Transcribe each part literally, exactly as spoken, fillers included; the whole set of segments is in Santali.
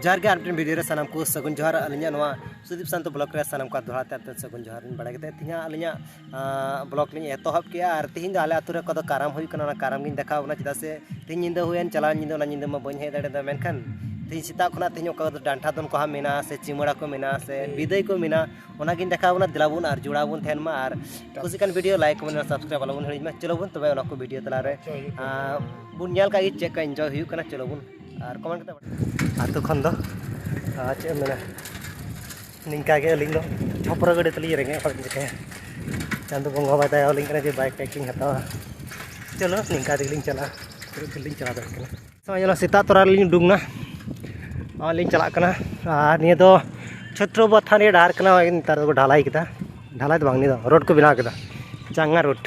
ᱡᱚᱦᱟᱨ ᱜᱮ, ᱟᱨ ᱢᱤᱫᱴᱮᱱ ᱵᱷᱤᱰᱤᱭᱳ ᱨᱮ ᱥᱟᱱᱟᱢ ᱠᱚ ᱥᱟᱹᱜᱩᱱ ᱡᱚᱦᱟᱨ᱾ ᱟᱹᱞᱤᱧᱟᱜ ᱱᱚᱣᱟ ᱥᱩᱫᱤᱯ ᱥᱟᱱᱛᱚ ᱵᱞᱚᱜᱽ ᱨᱮ ᱥᱟᱱᱟᱢ ᱠᱚ ᱫᱚᱦᱲᱟ ᱛᱮ ᱟᱨ ᱥᱟᱹᱜᱩᱱ ᱡᱚᱦᱟᱨ ᱞᱤᱧ ᱵᱟᱲᱟᱭ ᱠᱮᱫᱟ᱾ ᱛᱮᱦᱮᱧᱟᱜ ᱟᱹᱞᱤᱧᱟᱜ ᱵᱞᱚᱜᱽ ᱞᱤᱧ ᱮᱛᱚᱦᱚᱵ ᱠᱮᱜᱼᱟ᱾ ᱟᱨ ᱛᱮᱦᱮᱧ ᱫᱚ ᱟᱞᱮ ᱟᱹᱛᱩ ᱨᱮ ᱚᱠᱟ ᱫᱚ ᱠᱟᱨᱟᱢ ᱦᱩᱭᱩᱜ ᱠᱟᱱᱟ, ᱚᱱᱟ ᱠᱟᱨᱟᱢ ᱜᱤᱧ ᱫᱮᱠᱷᱟᱣ ᱵᱚᱱᱟ᱾ ᱪᱮᱫᱟᱜ ᱥᱮ ᱛᱮᱦᱮᱧ ᱧᱤᱫᱟᱹ ᱦᱩᱭᱮᱱ, ᱪᱟᱞᱟᱣ ᱧᱤᱫᱟᱹ, ᱚᱱᱟ ᱧᱤᱫᱟᱹ ᱢᱟ ᱵᱟᱹᱧ ᱦᱮᱡ ᱫᱟᱲᱮᱭᱟᱫᱟ, ᱢᱮᱱᱠᱷᱟᱱ ᱛᱮᱦᱮᱧ ᱥᱮᱛᱟᱜ ᱠᱷᱚᱱᱟᱜ ᱛᱮᱦᱮᱧ ᱚᱠᱟ ᱫᱚ ᱰᱟᱱᱴᱟ ᱫᱚᱱ ᱠᱚ ᱦᱟᱸᱜ ᱢᱮᱱᱟᱜᱼᱟ, ᱥᱮ ᱪᱤᱢᱟᱹᱲᱟ ᱠᱚ ᱢᱮᱱᱟᱜᱼᱟ, ᱥᱮ ᱵᱤᱫᱟᱹᱭ ᱠᱚ ᱢᱮᱱᱟᱜᱼᱟ, ᱚᱱᱟᱜᱤᱧ ᱫᱮᱠᱷᱟᱣ ᱵᱚᱱᱟ᱾ ᱫᱮᱞᱟ ᱵᱚᱱ ᱟᱨ ᱡᱚᱲᱟᱣ ᱵᱚᱱ ᱛᱟᱦᱮᱱ ᱢᱟ᱾ ᱟᱨ ᱠᱩᱥᱤ ᱠᱟᱱ ᱵᱷᱤᱰᱤᱭᱳ ᱞᱟᱭᱤᱠ, ᱠᱚᱢᱮᱱᱴ, ᱥᱟᱵᱥᱠᱨᱟᱭᱤᱵ ᱟᱞᱚ ᱵᱚᱱ ᱦᱤᱲᱤᱧ ᱢᱟ᱾ ᱪᱚᱞᱚ ᱵᱚᱱ ᱛᱚᱵᱮ ᱚᱱᱟ ᱠᱚ ᱵᱷᱤᱰᱤᱭᱳ ᱛᱟᱞᱟᱨᱮ ᱟᱨ ᱵᱚᱱ ᱧᱮᱞ ᱠᱟᱜ ᱜᱮ ᱪᱮᱫ ᱠᱟ ᱮᱱᱡᱚᱭ ᱦᱩᱭᱩᱜ ᱠᱟᱱᱟ᱾ ᱪᱚᱞᱚ ᱵᱚᱱ ᱟᱨ ᱠᱚᱢᱮᱱᱴ ᱠᱟᱛᱮ ᱟᱹᱛᱩ ᱠᱷᱚᱱ ᱫᱚ ᱟᱨ ᱪᱮᱫ ᱮᱢ ᱢᱮᱱᱟ, ᱱᱤᱝᱠᱟ ᱜᱮ ᱟᱹᱞᱤᱧ ᱫᱚ ᱪᱷᱚᱯᱨᱚ ᱜᱟᱹᱰᱤ ᱛᱟᱹᱞᱤᱧ ᱨᱮᱸᱜᱮᱡ ᱦᱚᱲ ᱞᱮᱠᱟ᱾ ᱪᱟᱸᱫᱚ ᱵᱚᱸᱜᱟ ᱵᱟᱭ ᱫᱟᱭᱟ ᱟᱹᱞᱤᱧ ᱠᱟᱱᱟ ᱡᱮ ᱵᱟᱭᱤᱠ ᱴᱟᱭᱤᱠ ᱞᱤᱧ ᱦᱟᱛᱟᱣᱟ᱾ ᱪᱚᱞᱚ ᱱᱤᱝᱠᱟ ᱛᱮᱜᱮ ᱞᱤᱧ ᱪᱟᱞᱟᱜᱼᱟ, ᱛᱤᱱᱟᱹᱜ ᱡᱷᱟᱹᱞ ᱞᱤᱧ ᱪᱟᱞᱟᱣ ᱫᱟᱲᱮᱭᱟᱜ ᱠᱟᱱᱟ᱾ ᱥᱮ ᱧᱮᱞᱚᱜ ᱥᱮᱛᱟᱜ ᱛᱚᱨᱟ ᱨᱮᱞᱤᱧ ᱩᱰᱩᱠ ᱮᱱᱟ᱾ ᱱᱚᱜᱼᱚᱭ ᱞᱤᱧ ᱪᱟᱞᱟᱜ ᱠᱟᱱᱟ᱾ ᱟᱨ ᱱᱤᱭᱟᱹ ᱫᱚ ᱪᱷᱚᱛᱨᱚᱵᱚᱛᱷᱟ ᱨᱮᱭᱟᱜ ᱰᱟᱦᱟᱨ ᱠᱟᱱᱟ, ᱱᱚᱜᱼᱚᱭ ᱱᱮᱛᱟᱨ ᱫᱚᱠᱚ ᱰᱷᱟᱞᱟᱭ ᱠᱮᱫᱟ᱾ ᱰᱷᱟᱞᱟᱭ ᱫᱚ ᱵᱟᱝ, ᱱᱤᱭᱟᱹ ᱫᱚ ᱨᱳᱰ ᱠᱚ ᱵᱮᱱᱟᱣ ᱠᱮᱫᱟ, ᱪᱟᱸᱜᱟ ᱨᱳᱰ᱾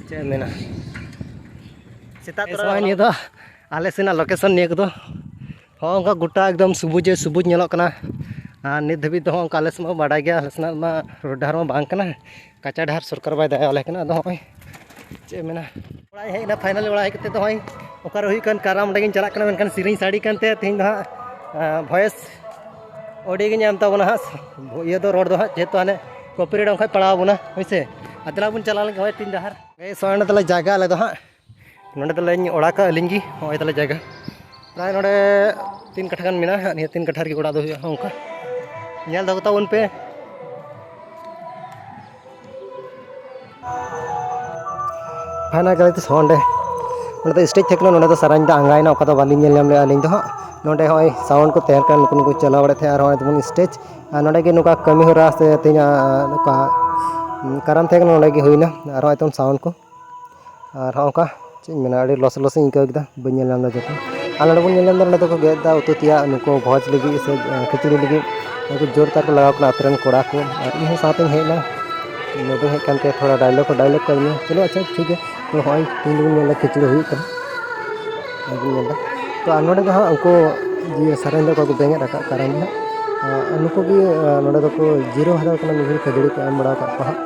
ᱪᱮᱫ ᱮᱢ ᱢᱮᱱᱟ, ᱥᱮᱛᱟᱜ ᱛᱚᱨᱟ ᱱᱤᱭᱟᱹ ᱫᱚ ᱟᱞᱮ ᱥᱮᱱᱟᱜ ᱞᱳᱠᱮᱥᱚᱱ ᱱᱤᱭᱟᱹ ᱠᱚᱫᱚ᱾ ᱦᱚᱸ, ᱚᱱᱠᱟ ᱜᱚᱴᱟ ᱮᱠᱫᱚᱢ ᱥᱩᱵᱩᱡᱮ ᱥᱩᱵᱩᱡ ᱧᱮᱞᱚᱜ ᱠᱟᱱᱟ᱾ ᱟᱨ ᱱᱤᱛ ᱫᱷᱟᱹᱵᱤᱡ ᱫᱚ ᱦᱚᱸ ᱚᱱᱠᱟ ᱟᱞᱮ ᱥᱮᱫ ᱢᱟ ᱵᱟᱰᱟᱭ ᱜᱮᱭᱟ, ᱟᱞᱮ ᱥᱮᱱᱟᱜ ᱢᱟ ᱨᱳᱰ ᱰᱟᱦᱟᱨ ᱢᱟ ᱵᱟᱝ ᱠᱟᱱᱟ, ᱠᱟᱸᱪᱟ ᱰᱟᱦᱟᱨ ᱥᱚᱨᱠᱟᱨ ᱵᱟᱭ ᱫᱟᱭᱟ ᱟᱞᱮ ᱠᱟᱱᱟ᱾ ᱟᱫᱚ ᱦᱚᱸᱜᱼᱚᱭ ᱪᱮᱫ ᱮᱢ ᱢᱮᱱᱟ, ᱚᱲᱟᱜ ᱤᱧ ᱦᱮᱡ ᱮᱱᱟ, ᱯᱷᱟᱭᱱᱟᱞ ᱚᱲᱟᱜ ᱦᱮᱡ ᱠᱟᱛᱮ ᱫᱚ ᱦᱚᱸᱜᱼᱚᱭ ᱚᱠᱟᱨᱮ ᱦᱩᱭᱩᱜ ᱠᱟᱱ ᱠᱟᱨᱟᱢ, ᱚᱸᱰᱮ ᱜᱤᱧ ᱪᱟᱞᱟᱜ ᱠᱟᱱᱟ᱾ ᱢᱮᱱᱠᱷᱟᱱ ᱥᱮᱨᱮᱧ ᱥᱟᱰᱮ ᱠᱟᱱᱛᱮ ᱛᱮᱦᱮᱧ ᱫᱚ ᱦᱟᱸᱜ ᱟᱸ, ᱵᱷᱚᱭᱮᱥ ᱚᱰᱤᱭᱳ ᱜᱤᱧ ᱮᱢ ᱛᱟᱵᱚᱱᱟ ᱦᱟᱸᱜ᱾ ᱤᱭᱟᱹ ᱫᱚ ᱨᱚᱲ ᱫᱚ ᱦᱟᱸᱜ ᱡᱮᱦᱮᱛᱩ ᱦᱟᱱᱮ ᱠᱚᱯᱤᱨᱟᱭᱤᱴ ᱚᱱᱠᱟᱭ ᱯᱟᱲᱟᱣ ᱟᱵᱚᱱᱟ, ᱦᱳᱭ ᱥᱮ᱾ ᱟᱨ ᱫᱮᱞᱟ ᱵᱚᱱ ᱪᱟᱞᱟᱣ ᱞᱮᱱ ᱜᱮ ᱦᱚᱸᱜᱼᱚᱭ ᱛᱤᱱ ᱰᱟᱦᱟᱨ᱾ ᱮᱭ ᱥᱚ ᱚᱸᱰᱮ ᱛᱟᱞᱮ ᱡᱟᱭᱜᱟ ᱟᱞᱮ ᱫᱚ ᱦᱟᱸᱜ᱾ ᱱᱚᱸᱰᱮ ᱛᱟᱞᱮᱧ ᱚᱲᱟᱜᱟ ᱟᱹᱞᱤᱧ ᱜᱮ᱾ ᱦᱚᱸᱜᱼᱚᱭ ᱛᱟᱞᱮ ᱡᱟᱭᱜᱟ᱾ ᱯᱨᱟᱭ ᱱᱚᱸᱰᱮ ᱛᱤᱱ ᱠᱟᱴᱷᱟ ᱜᱟᱱ ᱢᱮᱱᱟᱜᱼᱟ ᱦᱟᱸᱜ᱾ ᱱᱤᱭᱟᱹ ᱛᱤᱱ ᱠᱟᱴᱷᱟ ᱨᱮᱜᱮ ᱚᱲᱟᱜ ᱫᱚ ᱦᱩᱭᱩᱜᱼᱟ ᱦᱟᱸᱜ ᱚᱱᱠᱟ᱾ ᱧᱮᱞ ᱫᱚᱦᱚ ᱛᱟᱵᱚᱱ ᱯᱮ᱾ ᱯᱷᱟᱭᱱᱟᱞ ᱜᱟᱹᱲᱤ ᱛᱮ ᱥᱚ ᱚᱸᱰᱮ᱾ ᱚᱸᱰᱮ ᱫᱚ ᱥᱴᱮᱡᱽ ᱛᱟᱦᱮᱸ ᱠᱟᱱᱟ, ᱱᱚᱸᱰᱮ ᱫᱚ ᱥᱟᱨᱟᱧ ᱫᱚ ᱟᱸᱜᱟᱭᱮᱱᱟ, ᱚᱠᱟ ᱫᱚ ᱵᱟᱹᱞᱤᱧ ᱧᱮᱞ ᱧᱟᱢ ᱞᱮᱫᱼᱟ ᱟᱹᱞᱤᱧ ᱫᱚ ᱦᱟᱸᱜ᱾ ᱱᱚᱸᱰᱮ ᱦᱚᱸᱜᱼᱚᱭ ᱥᱟᱣᱩᱱᱰ ᱠᱚ ᱛᱟᱦᱮᱸ ᱠᱟᱱᱟ, ᱱᱩᱠᱩ ᱱᱩᱠᱩ ᱪᱟᱞᱟᱣ ᱵᱟᱲᱟᱭᱮᱫ ᱛᱟᱦᱮᱸᱫ᱾ ᱟᱨ ᱦᱚᱸᱜᱼᱚᱭ ᱛᱟᱵᱚᱱ ᱥᱴᱮᱡᱽ, ᱟᱨ ᱱᱚᱸᱰᱮ ᱜᱮ ᱱᱚᱝᱠᱟ ᱠᱟᱹᱢᱤ ᱦᱚᱨᱟ ᱥᱮ ᱛᱮᱦᱮᱧᱟᱜ ᱱᱚᱝᱠᱟ ᱠᱟᱨᱟᱢ ᱛᱟᱦᱮᱸ ᱠᱟᱱᱟ, ᱱᱚᱸᱰᱮ ᱜᱮ ᱦᱩᱭᱱᱟ᱾ ᱟᱨ ᱦᱚᱸᱜᱼᱚᱭ ᱛᱟᱵᱚᱱ ᱥᱟᱣᱩᱱᱰ ᱠᱚ᱾ ᱟᱨ ᱦᱚᱸᱜᱼᱚ ᱱᱚᱝᱠᱟ ᱪᱮᱫ ᱤᱧ ᱢᱮᱱᱟ, ᱟᱹᱰᱤ ᱞᱚᱥ ᱞᱚᱥ ᱤᱧ ᱟᱹᱭᱠᱟᱹᱣ ᱠᱮᱫᱟ, ᱵᱟᱹᱧ ᱧᱮᱞ ᱧᱟᱢ ᱮᱫᱟ ᱡᱚᱛᱚ᱾ ᱟᱨ ᱱᱚᱸᱰᱮ ᱵᱚᱱ ᱧᱮᱞ ᱧᱟᱢ ᱮᱫᱟ, ᱱᱚᱸᱰᱮ ᱫᱚᱠᱚ ᱜᱮᱫ ᱮᱫᱟ ᱩᱛᱩ ᱛᱮᱭᱟᱜ, ᱱᱩᱠᱩ ᱵᱷᱚᱡᱽ ᱞᱟᱹᱜᱤᱫ ᱥᱮ ᱠᱷᱤᱪᱩᱲᱤ ᱞᱟᱹᱜᱤᱫ᱾ ᱩᱱᱠᱩ ᱡᱳᱨ ᱛᱟᱨ ᱠᱚ ᱞᱟᱜᱟᱣ ᱠᱟᱱᱟ ᱟᱹᱛᱩ ᱨᱮᱱ ᱠᱚᱲᱟ ᱠᱚ, ᱟᱨ ᱤᱧ ᱦᱚᱸ ᱥᱟᱶᱛᱮᱧ ᱦᱮᱡ ᱮᱱᱟ᱾ ᱱᱚᱰᱮ ᱦᱮᱡ ᱠᱟᱱᱛᱮ ᱛᱷᱚᱲᱟ ᱰᱟᱭᱞᱚᱜᱽ ᱦᱚᱸ ᱰᱟᱭᱞᱚᱜᱽ ᱠᱟᱹᱫᱤᱧᱟ᱾ ᱪᱚᱞᱚ ᱟᱪᱪᱷᱟ ᱴᱷᱤᱠ ᱜᱮᱭᱟ, ᱛᱚ ᱱᱚᱜᱼᱚᱭ ᱛᱤᱦᱤᱧ ᱫᱚᱵᱚᱱ ᱧᱮᱞ ᱮᱫᱟ ᱠᱷᱤᱪᱩᱲᱤ ᱦᱩᱭᱩᱜ ᱠᱟᱱᱟ, ᱟᱨ ᱵᱚᱱ ᱧᱮᱞ ᱮᱫᱟ᱾ ᱛᱚ ᱟᱨ ᱱᱚᱰᱮ ᱫᱚ ᱦᱟᱸᱜ ᱩᱱᱠᱩ ᱡᱮ ᱥᱮᱨᱮᱧ ᱫᱚᱠᱚ ᱵᱮᱸᱜᱮᱫ ᱟᱠᱟᱫ ᱠᱟᱨᱚᱱ ᱫᱚ ᱦᱟᱸᱜ, ᱟᱨ ᱱᱩᱠᱩ ᱜᱮ, ᱟᱨ ᱱᱚᱰᱮ ᱫᱚᱠᱚ ᱡᱤᱨᱟᱹᱣ ᱦᱟᱛᱟᱲ ᱠᱟᱱᱟ, ᱢᱤᱫ ᱜᱷᱟᱹᱲᱤ ᱠᱷᱟᱹᱡᱟᱹᱲᱤ ᱠᱚ ᱮᱢ ᱵᱟᱲᱟ ᱟᱠᱟᱫ ᱠᱚᱣᱟ ᱦᱟᱸᱜ᱾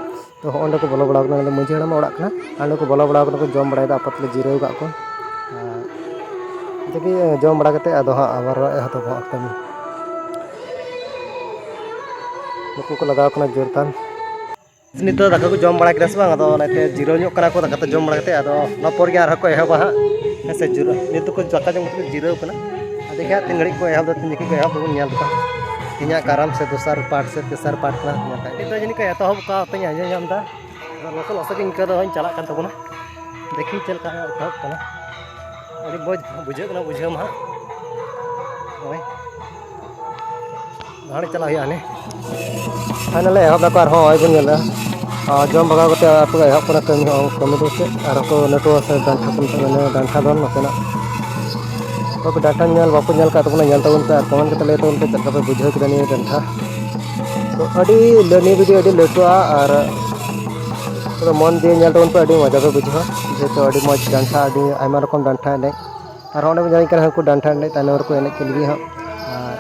ᱛᱚ ᱦᱚᱸᱜᱼᱚ ᱱᱚᱸᱰᱮ ᱠᱚ ᱵᱚᱞᱚ ᱵᱟᱲᱟ ᱟᱠᱟᱱᱟ, ᱱᱚᱸᱰᱮ ᱢᱟᱹᱡᱷᱤ ᱦᱟᱲᱟᱢᱟᱜ ᱚᱲᱟᱜ ᱠᱟᱱᱟ᱾ ᱟᱨ ᱱᱚᱸᱰᱮ ᱠᱚ ᱵᱚᱞᱚ ᱵᱟᱲᱟ ᱟᱠᱟᱱᱟ, ᱠᱚ ᱡᱚᱢ ᱵᱟᱲᱟᱭᱮᱫᱟ, ᱟᱯᱟᱛ ᱞᱮ ᱡᱤᱨᱟᱹᱣ ᱟᱠᱟᱫ ᱠᱚᱣᱟ᱾ ᱟᱨ ᱡᱟᱜᱮ ᱡᱚᱢ ᱵᱟᱲᱟ ᱠᱟᱛᱮ ᱟᱫᱚ ᱦᱟᱸᱜ ᱟᱵᱟᱨ ᱮᱦᱚᱵᱚᱜᱼᱟ ᱠᱟᱹᱢᱤ᱾ ᱱᱩᱠᱩ ᱠᱚ ᱞᱟᱜᱟᱣ ᱠᱟᱱᱟ ᱡᱳᱨ ᱛᱟᱞ᱾ ᱱᱤᱛᱚᱜ ᱫᱟᱠᱟ ᱠᱚ ᱡᱚᱢ ᱵᱟᱲᱟ ᱠᱮᱫᱟ ᱥᱮ ᱵᱟᱝ? ᱟᱫᱚ ᱚᱱᱟᱛᱮ ᱡᱤᱨᱟᱹᱣ ᱧᱚᱜ ᱠᱟᱱᱟ ᱠᱚ ᱫᱟᱠᱟ ᱛᱮ ᱡᱚᱢ ᱵᱟᱲᱟ ᱠᱟᱛᱮ᱾ ᱟᱫᱚ ᱚᱱᱟ ᱯᱚᱨ ᱜᱮ ᱟᱨᱦᱚᱸ ᱠᱚ ᱮᱦᱚᱵᱟ ᱦᱟᱸᱜ, ᱦᱮᱸ ᱥᱮ? ᱡᱤᱨᱟᱹᱣ, ᱱᱤᱛᱚᱜ ᱠᱚ ᱫᱟᱠᱟ ᱡᱚᱢ ᱠᱟᱛᱮ ᱠᱚ ᱡᱤᱨᱟᱹᱣ ᱠᱟᱱᱟ᱾ ᱟᱨ ᱫᱮᱠᱷᱮ ᱦᱟᱸᱜ ᱛᱤᱱ ᱜᱷᱟᱹᱲᱤᱡ ᱠᱚ ᱮᱦᱚᱵ ᱫᱟ, ᱛᱤᱱ ᱡᱚᱠᱷᱮᱡ ᱠᱚ ᱮᱦᱚᱵ ᱫᱟᱵᱚᱱ ᱧᱮᱞ ᱫᱟ᱾ ᱛᱮᱦᱮᱧᱟᱜ ᱠᱟᱨᱟᱢ ᱥᱮ ᱫᱚᱥᱟᱨ ᱯᱟᱨᱴ ᱥᱮ ᱛᱮᱥᱟᱨ ᱯᱟᱨᱴ ᱠᱟᱱᱟ, ᱧᱮᱞ ᱠᱟᱜ ᱜᱮ᱾ ᱱᱤᱛᱚᱜ ᱡᱟᱹᱱᱤᱡ ᱠᱚ ᱮᱛᱚᱦᱚᱵ ᱠᱟᱜ ᱛᱤᱧ ᱟᱸᱡᱚᱢ ᱧᱟᱢ ᱫᱟ᱾ ᱟᱫᱚ ᱞᱚᱥᱚᱫ ᱞᱚᱥᱚᱫ ᱜᱮ ᱤᱱᱠᱟᱹ ᱫᱚ ᱦᱚᱧ ᱪᱟᱞᱟᱜ ᱠᱟᱱ ᱛᱟᱵᱚᱱᱟ᱾ ᱫᱮᱠᱷᱤ ᱪᱮᱫ ᱞᱮᱠᱟ ᱦᱟᱸᱜ ᱮᱛᱚᱦᱚᱵ ᱠᱟᱱᱟ᱾ ᱟᱹᱰᱤ ᱢᱚᱡᱽ ᱵᱩᱡᱷᱟᱹᱜ ᱠᱟᱱᱟ ᱵᱩᱡᱷᱟᱹᱣ ᱢᱟ ᱦᱟᱸᱜ᱾ ᱱᱚᱜᱼᱚᱭ ᱦᱟᱸᱰᱮ ᱪᱟᱞᱟᱜ ᱦᱩᱭᱩᱜᱼᱟ ᱦᱟᱱᱮ᱾ ᱯᱷᱟᱭᱱᱟᱞ ᱞᱮ ᱮᱦᱚᱵ ᱫᱟᱠᱚ ᱟᱨᱦᱚᱸ, ᱱᱚᱜᱼᱚᱭ ᱵᱚᱱ ᱧᱮᱞᱟ᱾ ᱟᱨ ᱡᱚᱢ ᱵᱷᱟᱜᱟᱣ ᱠᱟᱛᱮ ᱟᱠᱚ ᱮᱦᱚᱵ ᱠᱟᱱᱟ ᱠᱟᱹᱢᱤ ᱦᱚᱸ, ᱠᱟᱹᱢᱤ ᱫᱚ ᱪᱮᱫ ᱟᱨ ᱠᱚ ᱱᱟᱹᱴᱩᱣᱟ ᱥᱮ ᱰᱟᱱᱴᱷᱟ ᱠᱚ ᱢᱮᱛᱟᱜ ᱠᱟᱱᱟ, ᱰᱟᱱᱴᱷᱟ ᱫᱚᱱ ᱱᱚᱛᱮᱱᱟᱜ᱾ ᱚᱠᱚᱭ ᱠᱚ ᱰᱟᱱᱴᱷᱟ ᱧᱮᱞ ᱵᱟᱠᱚ ᱧᱮᱞ ᱠᱟᱜ ᱛᱟᱵᱚᱱᱟ, ᱧᱮᱞ ᱛᱟᱵᱚᱱ ᱯᱮ ᱟᱨ ᱠᱚᱢᱮᱱᱴ ᱠᱟᱛᱮ ᱞᱟᱹᱭ ᱛᱟᱵᱚᱱ ᱯᱮ ᱪᱮᱫ ᱞᱮᱠᱟ ᱯᱮ ᱵᱩᱡᱷᱟᱹᱣ ᱠᱮᱫᱟ ᱱᱤᱭᱟᱹ ᱰᱟᱱᱴᱷᱟ᱾ ᱛᱚ ᱟᱹᱰᱤ ᱞᱟᱹ-, ᱱᱤᱭᱟᱹ ᱵᱷᱤᱰᱤᱭᱳ ᱟᱹᱰᱤ ᱞᱟᱹᱴᱩᱜᱼᱟ ᱟᱨ ᱛᱚᱵᱮ ᱢᱚᱱ ᱫᱤᱭᱮ ᱧᱮᱞ ᱛᱟᱵᱚᱱ ᱯᱮ, ᱟᱹᱰᱤ ᱢᱚᱡᱟ ᱯᱮ ᱵᱩᱡᱷᱟᱹᱣᱟ᱾ ᱡᱮᱦᱮᱛᱩ ᱟᱹᱰᱤ ᱢᱚᱡᱽ ᱰᱟᱱᱴᱷᱟ, ᱟᱹᱰᱤ ᱟᱭᱢᱟ ᱨᱚᱠᱚᱢ ᱰᱟᱱᱴᱷᱟ ᱮᱱᱮᱡ᱾ ᱟᱨ ᱚᱸᱰᱮ ᱵᱚᱱ ᱧᱮᱞ ᱠᱟᱱᱟ ᱦᱟᱹᱱᱠᱩ ᱰᱟᱱᱴᱷᱟ ᱮᱱᱮᱡ ᱛᱟᱭᱱᱚᱢ ᱨᱮᱠᱚ ᱮᱱᱮᱡ ᱠᱮᱫ ᱜᱮ ᱦᱟᱸᱜ᱾ ᱟᱨ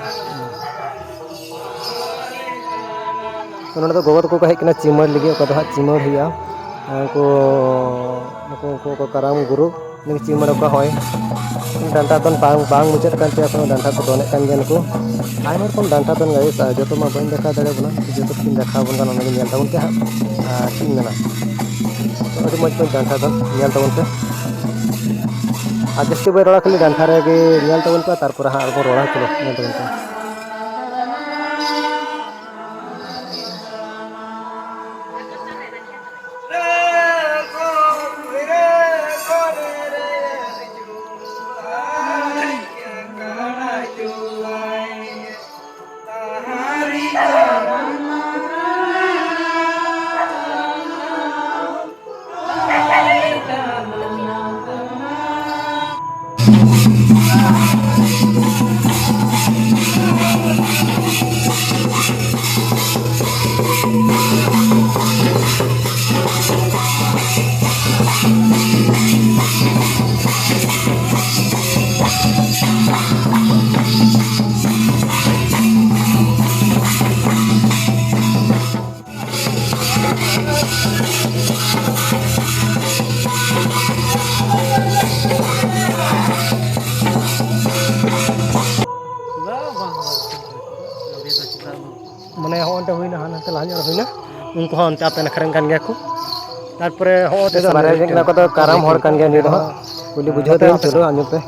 ᱛᱚ ᱱᱚᱸᱰᱮ ᱫᱚ ᱜᱚᱜᱚ ᱛᱟᱠᱚ ᱠᱚ ᱦᱮᱡ ᱠᱟᱱᱟ ᱪᱤᱢᱟᱹᱲ ᱞᱟᱹᱜᱤᱫ, ᱚᱠᱟ ᱫᱚ ᱦᱟᱸᱜ ᱪᱤᱢᱟᱹᱲ ᱦᱩᱭᱩᱜᱼᱟ᱾ ᱩᱱᱠᱩ, ᱩᱱᱠᱩ, ᱩᱱᱠᱩ ᱠᱚ ᱠᱟᱨᱟᱢ ᱜᱩᱨᱩ᱾ ᱱᱩᱭ ᱪᱤᱢᱟᱹᱲ ᱚᱠᱟ ᱦᱚᱭ ᱰᱟᱱᱴᱟ ᱫᱚᱱ ᱵᱟᱝ, ᱵᱟᱝ ᱢᱩᱪᱟᱹᱫ ᱠᱟᱱ ᱛᱟᱭᱟ, ᱮᱠᱷᱚᱱᱳ ᱰᱟᱱᱴᱟ ᱠᱚ ᱫᱚᱱᱮᱫ ᱠᱟᱱ ᱜᱮᱭᱟ ᱱᱩᱠᱩ᱾ ᱟᱭᱢᱟ ᱨᱚᱠᱚᱢ ᱰᱟᱱᱴᱟ ᱫᱚᱱ ᱜᱟᱭᱮᱥ, ᱟᱨ ᱡᱚᱛᱚ ᱢᱟ ᱵᱟᱹᱧ ᱫᱮᱠᱷᱟᱣ ᱫᱟᱲᱮᱭᱟᱵᱚᱱᱟ, ᱡᱚᱛᱚ ᱠᱤᱱ ᱫᱮᱠᱷᱟᱣ ᱟᱵᱚᱱ ᱠᱟᱱᱟ, ᱚᱱᱟᱜᱮ ᱧᱮᱞ ᱛᱟᱵᱚᱱ ᱯᱮ ᱦᱟᱸᱜ᱾ ᱟᱨ ᱪᱮᱫ ᱤᱧ ᱢᱮᱱᱟ, ᱛᱚ ᱟᱹᱰᱤ ᱢᱚᱡᱽ ᱢᱚᱡᱽ ᱰᱟᱱᱴᱟ ᱫᱚᱱ ᱧᱮᱞ ᱛᱟᱵᱚᱱ ᱯᱮ᱾ ᱟᱨ ᱡᱟᱹᱥᱛᱤ ᱵᱟᱹᱧ ᱨᱚᱲᱟ, ᱠᱷᱟᱹᱞᱤ ᱰᱟᱱᱴᱟ ᱨᱮᱜᱮ ᱧᱮᱞ ᱛᱟᱵᱚᱱ ᱯᱮ, ᱛᱟᱨᱯᱚᱨᱮ ᱦᱟᱸᱜ ᱟᱨᱵᱚᱱ ᱨᱚᱲᱟ᱾ ᱪᱚᱞᱚ ᱧᱮᱞ ᱛᱟᱵᱚᱱ ᱯᱮ᱾ ᱞᱟᱦᱟ ᱧᱚᱜ ᱨᱮ ᱦᱩᱭᱱᱟ, ᱩᱱᱠᱩ ᱦᱚᱸ ᱚᱱᱛᱮ ᱟᱯᱮ ᱱᱟᱠᱷᱟ ᱨᱮᱱ ᱠᱟᱱ ᱜᱮᱭᱟ ᱠᱚ᱾ ᱛᱟᱨᱯᱚᱨᱮ ᱦᱚᱸᱜᱼᱚ ᱛᱮ ᱫᱚ ᱵᱟᱨᱦᱮ ᱨᱮᱱ ᱠᱟᱱᱟ ᱠᱚ, ᱫᱚ ᱠᱟᱨᱟᱢ ᱦᱚᱲ ᱠᱟᱱ ᱜᱮᱭᱟ ᱱᱩᱭ ᱫᱚ ᱦᱟᱸᱜ᱾ ᱠᱩᱞᱤ ᱵᱩᱡᱷᱟᱹᱣ ᱟᱯᱮ ᱛᱟᱭᱚᱢ ᱦᱚᱸᱯᱮ ᱪᱚᱞᱚ ᱥᱮᱱᱚᱜᱼᱟ᱾ ᱟᱸᱡᱚᱢ ᱯᱮ᱾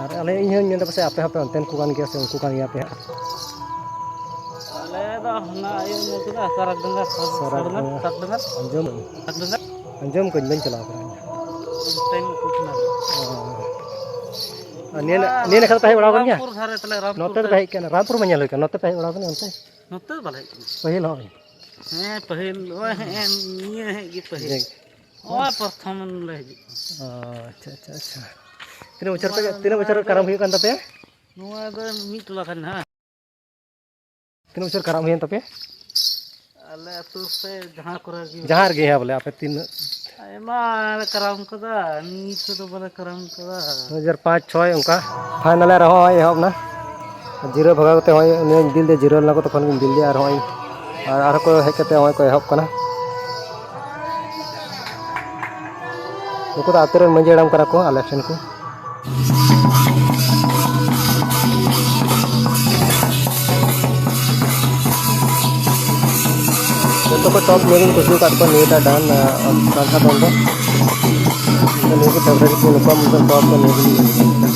ᱟᱨ ᱟᱞᱮ, ᱤᱧ ᱦᱚᱸᱧ ᱢᱮᱱᱫᱟ ᱯᱟᱥᱮᱡ ᱟᱯᱮ ᱦᱚᱸᱯᱮ ᱚᱱᱛᱮᱱ ᱠᱚ ᱠᱟᱱ ᱜᱮᱭᱟ ᱥᱮ ᱩᱱᱠᱩ ᱠᱟᱱ ᱜᱮᱭᱟ ᱯᱮ ᱦᱟᱸᱜ᱾ ᱟᱞᱮ ᱫᱚ ᱦᱟᱱᱟ ᱤᱭᱟᱹ ᱧᱮᱞ ᱠᱮᱫᱟ, ᱥᱟᱨᱟᱠ ᱰᱟᱸᱜᱟ, ᱥᱟᱨᱟᱠ ᱥᱟᱨᱟᱠ ᱰᱟᱸᱜᱟ, ᱰᱟᱸᱜᱟ᱾ ᱥᱟᱨᱟᱠ ᱰᱟᱸᱜᱟ᱾ ᱟᱸᱡᱚᱢ, ᱥᱟᱨᱟᱠ ᱰᱟᱸᱜᱟ᱾ ᱟᱸᱡᱚᱢ ᱠᱟᱹᱧ, ᱵᱟᱹᱧ ᱪᱟᱞᱟᱣ ᱠᱟᱱᱟ ᱤᱧ ᱫᱚ᱾ ᱚᱱᱛᱮᱧ ᱩᱠᱩ ᱠᱟᱱᱟ᱾ ᱚ᱾ ᱟᱨ ᱱᱤᱭᱟᱹ, ᱱᱚᱣᱟ ᱱᱤᱭᱟᱹ ᱱᱟᱠᱷᱟ ᱫᱚ ᱯᱮ ᱦᱮᱡ ᱵᱟᱲᱟ ᱟᱠᱟᱱ ᱜᱮᱭᱟ? ᱨᱟᱢᱯᱩᱨ ᱫᱷᱟᱨᱮ ᱛᱟᱞᱮ, ᱨᱟᱢᱯᱩᱨ ᱱᱚᱛᱮ ᱫᱚ ᱯᱮ ᱫᱷᱟᱨᱮ᱾ ᱦᱮᱡ ᱠᱟᱱᱟ? ᱨᱟᱢᱯᱩᱨ ᱢᱟ ᱧᱮᱞ ᱦᱩᱭ ᱠᱟᱱᱟ, ᱱᱚᱛᱮ ᱯᱮ ᱦᱮᱡ ᱵᱟᱲᱟ ᱟᱠᱟᱱᱟ ᱚᱱᱛᱮ? ᱱᱚᱛᱮ ᱫᱚ ᱵᱟᱞᱮ ᱦᱮᱡ ᱠᱟᱱᱟ᱾ ᱯᱟᱹᱦᱤᱞ ᱦᱚᱸ? ᱦᱮᱸ, ᱯᱟᱹᱦᱤᱞ, ᱱᱚᱜᱼᱚᱭ ᱦᱮᱸ, ᱱᱤᱭᱟᱹ ᱦᱮᱡ ᱜᱮ ᱯᱟᱹᱦᱤᱞ᱾ ᱡᱮ ᱱᱚᱜᱼᱚᱭ ᱯᱨᱚᱛᱷᱚᱢ ᱞᱮ ᱦᱤᱡᱩᱜ ᱠᱟᱱᱟ᱾ ᱚ, ᱟᱪᱪᱷᱟ, ᱟᱪᱪᱷᱟ, ᱟᱪᱪᱷᱟ᱾ ᱛᱤᱱᱟᱹᱜ ᱵᱚᱪᱷᱚᱨ ᱯᱮ, ᱱᱚᱣᱟ, ᱛᱤᱱᱟᱹᱜ ᱱᱚᱣᱟ ᱵᱚᱪᱷᱚᱨ ᱫᱚ ᱠᱟᱨᱟᱢ ᱦᱩᱭᱩᱜ ᱠᱟᱱ ᱛᱟᱯᱮᱭᱟ? ᱱᱚᱣᱟ ᱫᱚ ᱢᱤᱫ ᱴᱚᱞᱟ ᱠᱟᱱᱟ᱾ ᱛᱤᱱᱟᱹᱜ ᱵᱚᱪᱷᱚᱨ ᱠᱟᱨᱟᱢ ᱦᱩᱭᱮᱱ ᱛᱟᱯᱮᱭᱟ? ᱟᱞᱮ ᱟᱹᱛᱩ ᱥᱮ ᱡᱟᱦᱟᱸ ᱠᱚᱨᱮ ᱜᱮ? ᱡᱟᱦᱟᱸ ᱨᱮᱜᱮ, ᱦᱮᱸ, ᱵᱚᱞᱮ, ᱟᱯᱮ ᱛᱤᱱᱟᱹᱜ? ᱟᱭᱢᱟ ᱞᱮ ᱠᱟᱨᱟᱢ ᱠᱟᱫᱟ, ᱱᱤᱛ ᱛᱮᱫᱚ ᱵᱟᱞᱮ ᱠᱟᱨᱟᱢ ᱠᱟᱫᱟ᱾ ᱫᱩ ᱦᱟᱡᱟᱨ ᱯᱟᱸᱪ ᱪᱷᱚᱭ ᱚᱱᱠᱟ᱾ ᱯᱷᱟᱭᱱᱟᱞ ᱨᱮᱦᱚᱸ ᱦᱚᱸᱜᱼᱚᱭ ᱮᱦᱚᱵ ᱱᱟ᱾ ᱡᱤᱨᱟᱹ ᱵᱷᱟᱜᱟᱣ ᱠᱟᱛᱮ ᱦᱚᱸᱜᱼᱚᱭ ᱩᱱᱤ ᱦᱚᱸᱧ ᱵᱤᱞ ᱫᱮᱭᱟ, ᱡᱤᱨᱟᱹ ᱞᱮᱱᱟ ᱠᱚ ᱛᱚᱠᱷᱚᱱ ᱜᱤᱧ ᱵᱤᱞ ᱫᱮᱭᱟ, ᱟᱨ ᱦᱚᱸᱜᱼᱚᱭ ᱟᱨ ᱟᱨᱦᱚᱸ ᱠᱚ ᱦᱮᱡ ᱠᱟᱛᱮ ᱦᱚᱸᱜᱼᱚᱭ ᱠᱚ ᱮᱦᱚᱵ ᱠᱟᱱᱟ᱾ ᱱᱩᱠᱩ ᱫᱚ ᱟᱹᱛᱩ ᱨᱮᱱ ᱢᱟᱹᱡᱷᱤ ᱦᱟᱲᱟᱢ ᱠᱟᱱᱟ ᱠᱚ, ᱟᱞᱮ ᱴᱷᱮᱱ ᱠᱚ᱾ ᱡᱚᱛᱚ ᱠᱷᱚᱱ ᱴᱚᱯ ᱱᱤᱭᱟᱹ ᱜᱤᱧ ᱠᱩᱥᱤ ᱟᱠᱟᱫ ᱠᱚᱣᱟ, ᱱᱤᱭᱟᱹᱴᱟᱜ ᱰᱟᱱ, ᱟᱸ, ᱰᱟᱱᱥᱟ ᱫᱚᱞ ᱫᱚ᱾ ᱤᱧ ᱫᱚ ᱱᱤᱭᱟᱹ ᱜᱮ favourite ᱜᱮ, ᱱᱩᱠᱩᱣᱟᱜ ᱢᱚᱛᱞᱚᱵ ᱴᱚᱯ ᱫᱚ ᱱᱤᱭᱟᱹ ᱜᱤᱧ ᱠᱩᱥᱤ ᱟᱠᱟᱫᱟ᱾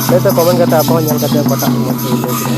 ᱞᱟᱹᱭ ᱯᱮ comment ᱠᱟᱛᱮ ᱟᱯᱮ ᱦᱚᱸ ᱧᱮᱞ ᱠᱟᱛᱮ ᱚᱠᱟᱴᱟᱜ ᱢᱚᱡᱽ ᱯᱮ ᱵᱩᱡᱷᱟᱹᱣ ᱠᱮᱫᱟ᱾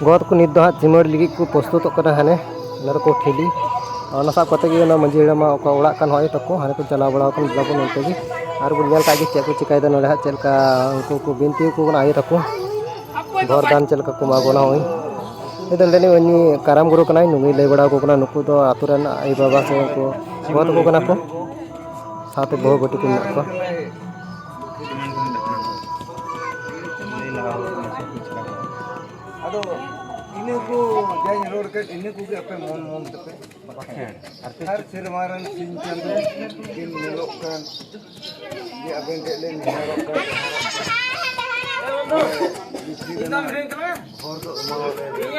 ᱜᱚ ᱛᱟᱠᱚ ᱱᱤᱛ ᱫᱚ ᱦᱟᱸᱜ ᱪᱤᱢᱟᱹᱲ ᱞᱟᱹᱜᱤᱫ ᱠᱚ ᱯᱨᱚᱥᱛᱩᱛᱚᱜ ᱠᱟᱱᱟ᱾ ᱦᱟᱱᱮ ᱚᱱᱟ ᱫᱚᱠᱚ ᱴᱷᱤᱞᱤ, ᱚᱱᱟ ᱥᱟᱵ ᱠᱟᱛᱮ ᱜᱮ ᱚᱱᱟ ᱢᱟᱹᱡᱷᱤ ᱦᱟᱲᱟᱢᱟᱜ ᱚᱠᱟ ᱚᱲᱟᱜ ᱠᱟᱱ ᱦᱚᱸ ᱟᱭᱳ ᱛᱟᱠᱚ, ᱦᱟᱱᱮ ᱠᱚ ᱪᱟᱞᱟᱣ ᱵᱟᱲᱟ ᱟᱠᱟᱱ ᱵᱚᱞᱮ ᱵᱚᱱ ᱚᱱᱛᱮ ᱜᱮ᱾ ᱟᱨ ᱵᱚᱱ ᱧᱮᱞ ᱠᱟᱜ ᱜᱮ ᱪᱮᱫ ᱠᱚ ᱪᱤᱠᱟᱹᱭᱮᱫᱟ ᱱᱚᱰᱮ ᱦᱟᱸᱜ, ᱪᱮᱫ ᱞᱮᱠᱟ ᱩᱱᱠᱩ ᱠᱚ ᱵᱤᱱᱛᱤ ᱟᱠᱚ ᱠᱟᱱᱟ ᱟᱭᱳ ᱛᱟᱠᱚ, ᱵᱷᱚᱨ ᱫᱟᱱ ᱪᱮᱫ ᱞᱮᱠᱟ ᱠᱚ ᱮᱢᱟ ᱠᱚ ᱠᱟᱱᱟ᱾ ᱦᱳᱭ, ᱱᱩᱭ ᱫᱚ ᱱᱚᱰᱮ ᱩᱱᱤ ᱠᱟᱨᱟᱢ ᱜᱩᱨᱩ ᱠᱟᱱᱟᱭ, ᱱᱩᱭ ᱞᱟᱹᱭ ᱵᱟᱲᱟ ᱟᱠᱚ ᱠᱟᱱᱟ᱾ ᱱᱩᱠᱩ ᱫᱚ ᱟᱛᱳ ᱨᱮᱱ ᱟᱭᱳ ᱵᱟᱵᱟ ᱥᱮ ᱩᱱᱠᱩ ᱜᱚ ᱛᱟᱠᱚ ᱠᱟᱱᱟ ᱠᱚ᱾ ᱥᱟᱶᱛᱮ ᱵᱟᱹᱦᱩ ᱵᱟᱹᱴᱤ ᱠᱚ ᱢᱮᱱᱟᱜ ᱠᱚᱣᱟ᱾ ᱟᱫᱚ ᱤᱱᱟᱹ ᱠᱚ ᱡᱟᱧ ᱨᱚᱲ ᱠᱮᱫ, ᱤᱱᱟᱹ ᱠᱚᱜᱮ ᱟᱯᱮ ᱢᱚᱱ ᱢᱚᱱ ᱛᱮᱯᱮ ᱵᱟᱠᱷᱮᱲ᱾ ᱟᱨ ᱥᱮᱨᱢᱟ ᱨᱮᱱ ᱥᱤᱧ ᱪᱟᱸᱫᱚ ᱠᱤᱱ ᱧᱮᱞᱚᱜ ᱠᱟᱱ ᱡᱮ ᱟᱵᱮᱱ ᱴᱷᱮᱱ ᱞᱮ ᱱᱮᱦᱚᱨᱚᱜ ᱠᱟᱱ, ᱵᱤᱥᱤ ᱨᱮᱱᱟᱜ ᱦᱚᱨ ᱫᱚ ᱮᱢᱟᱣᱟᱞᱮ ᱵᱮᱱ᱾